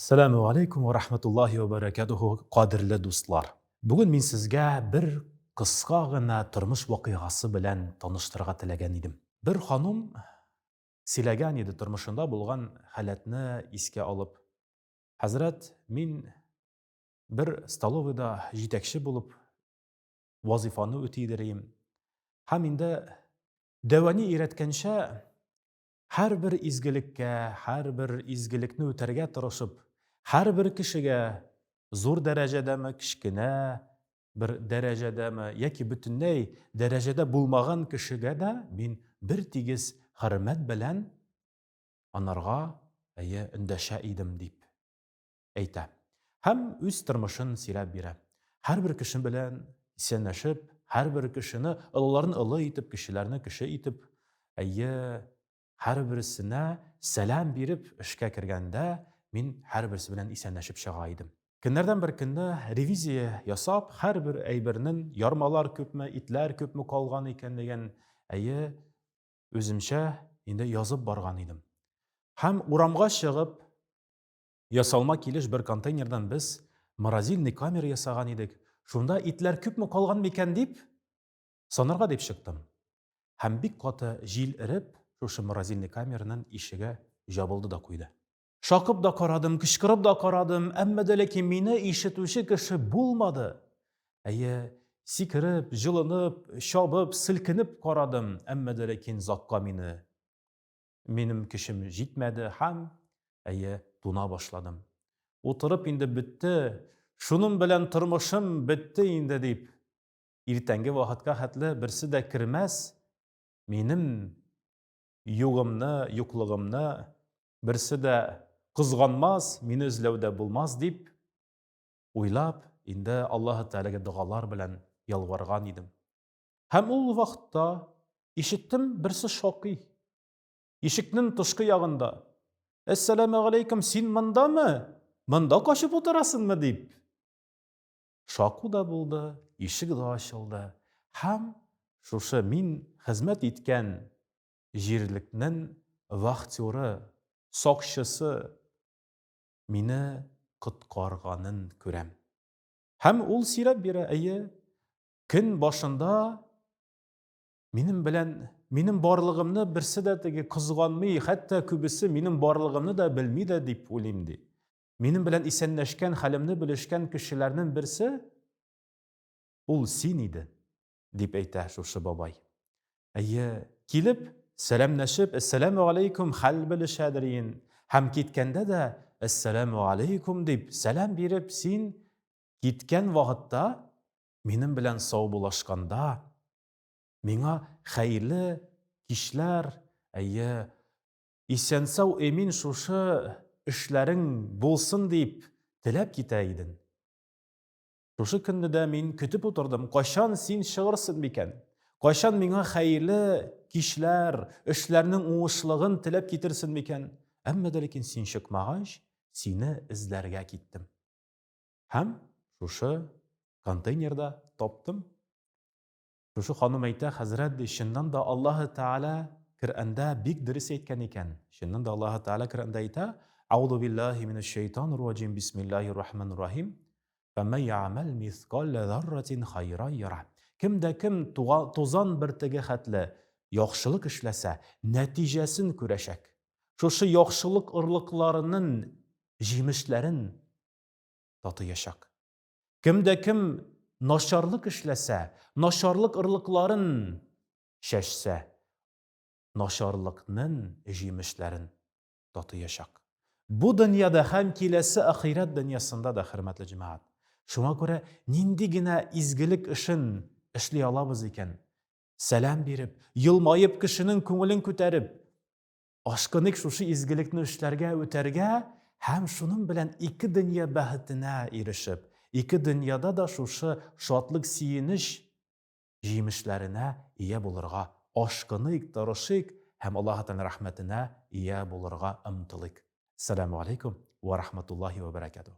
Сәламү алейкум ва рахматуллахи ва баракатуху, кадерле дуслар. Бүген мин сезгә бер кыска гына тормыш вакыйгасы белән таныштырырга теләгән идем. Бер ханум сөйләгән иде тормышында булган халәтне искә алып. Хәзрәт, мин бер столовыйда җитәкче булып вазифаны үти идерим. Һәм инде дәвани өйрәткәнчә, һәрбер изгелеккә, һәрбер изгелекне үтәргә тырышып, һәрбер кешегә зур дәрәҗәдәме, кечкенә бер дәрәҗәдәме яки бөтенләй дәрәҗәдә булмаган кешегә дә мин бер тигез хөрмәт белән анарга, әйе, эндәшә идем, дип әйтә. Һәм үз тормышын сөйләп бирә. Һәрбер кеше белән исәнләшеп, һәрбер кешене олыларын олы итеп, кешеләрне кеше итеп, әйе, һәрберсенә сәлам биреп эшкә кергәндә, мин һәрберсе белән исәнләшеп чыга идем. Көннәрдән бер көнне ревизия ясап, һәрбер әйбернең ярмалар күпме, итләр күпме калган икән дигән, әйе, үземчә инде язып барган идем. Һәм урамга чыгып, Ясалма килеш бер контейнердан без морозильный камера ясаган идек. Шунда итләр күпме калган микән дип, санарга дип чыктым. Һәм бик каты җил эреп, шушы морозильный камераның ишеге җабылды да куйды. Шакып да карадым, кычкырып да карадым, әмма дә ләкин мине ишетүче кеше булмады. Әйе, сикереп, җылынып, чабып, селкенеп карадым, әмма дә ләкин затка мине Минем көчем җитмәде һәм, әйе, туна башладым. Утырып инде бетте, шуның белән тормышым бетте инде дип, иртәнге вакытка хәтле берсе дә кермәс, минем югымны, юклыгымны берсе дә кызганмас, мине эзләү дә булмас дип уйлап, инде Аллаһы Тәгаләгә догалар белән ялварган идем. Һәм ул вакытта ишеттем, берсе шакый. Ишекнең тышкы ягында. Әссәламә галәйкүм, син мондамы? Монда качып утырасыңмы дип. Шаку да булды, ишек дә ачылды. Һәм шушы мин хезмәт иткән җирлекнең вахтеры, сакчысы мине коткарганын күрәм. Һәм ул сөйләп бирә, әйе, Көн башында минем белән минем барлыгымны берсе дә теге кызганмый, хәтта күбесе минем барлыгымны да белми дә дип уйлыйм ди. Минем белән исәнләшкән, хәлемне белешкән кешеләрнең берсе ул син иде, дип әйтә шушы бабай. Әйе, килеп, сәламләшеп, әссәламү алейкум, хәл белешәдер ин. Һәм киткәндә дә әссәламү алейкум дип сәлам биреп, син киткән вакытта минем белән саубуллашканда, миңа хәерле кичләр, әйе, исән-сау имин шушы эшләрең булсын дип теләп китә идең. Шушы көнне дә мин көтеп утырдым, кайчан син чыгырсың микән? Кайчан миңа хәерле кичләр, эшләрнең уңышлыгын теләп китерсен микән? Әмма дә ләкин син чыкмагач, сине эзләргә киттем. Һәм шушы контейнерда таптым. Шушы ханым әйтә, хәзрәт ди, чыннан да Аллаһы Тәгалә Коръәндә бик дөрес әйткән икән. Чыннан да Аллаһы Тәгалә Коръәндә әйтә, Аузу биллаһи минәш шайтанир раҗим, бисмиллаһир рахманир рахим. Фәмән я'мәл мискалә зарратин хайран яра. Кем дә кем тузан бөртеге хәтле яхшылык эшләсә, нәтиҗәсен күрәчәк. Шушы яхшылык орлыкларының җимешләрен татыячак. Кем дә кем начарлык эшләсә, начарлык орлыкларын чәчсә, начарлыкның җимешләрен татыячак. Бу дөньяда һәм киләсе ахирәт дөньясында да, хөрмәтле җәмәгать. Шуңа күрә нинди генә изгелек эшен эшли алабыз икән, сәлам биреп, елмаеп кешенең күңелен күтәреп, Ашкыныйк шушы изгелекне эшләргә, үтәргә һәм шуның белән ике дөнья бәхетенә ирешеп, ике дөньяда да шушы шатлык-сөенеч җимешләренә ия булырга ашкыныйк, тырышыйк һәм Аллаһы Тәгаләнең рәхмәтенә ия булырга омтылыйк. Әссәламү алейкум вә рахматуллаһи вә бәрәкәтүһ.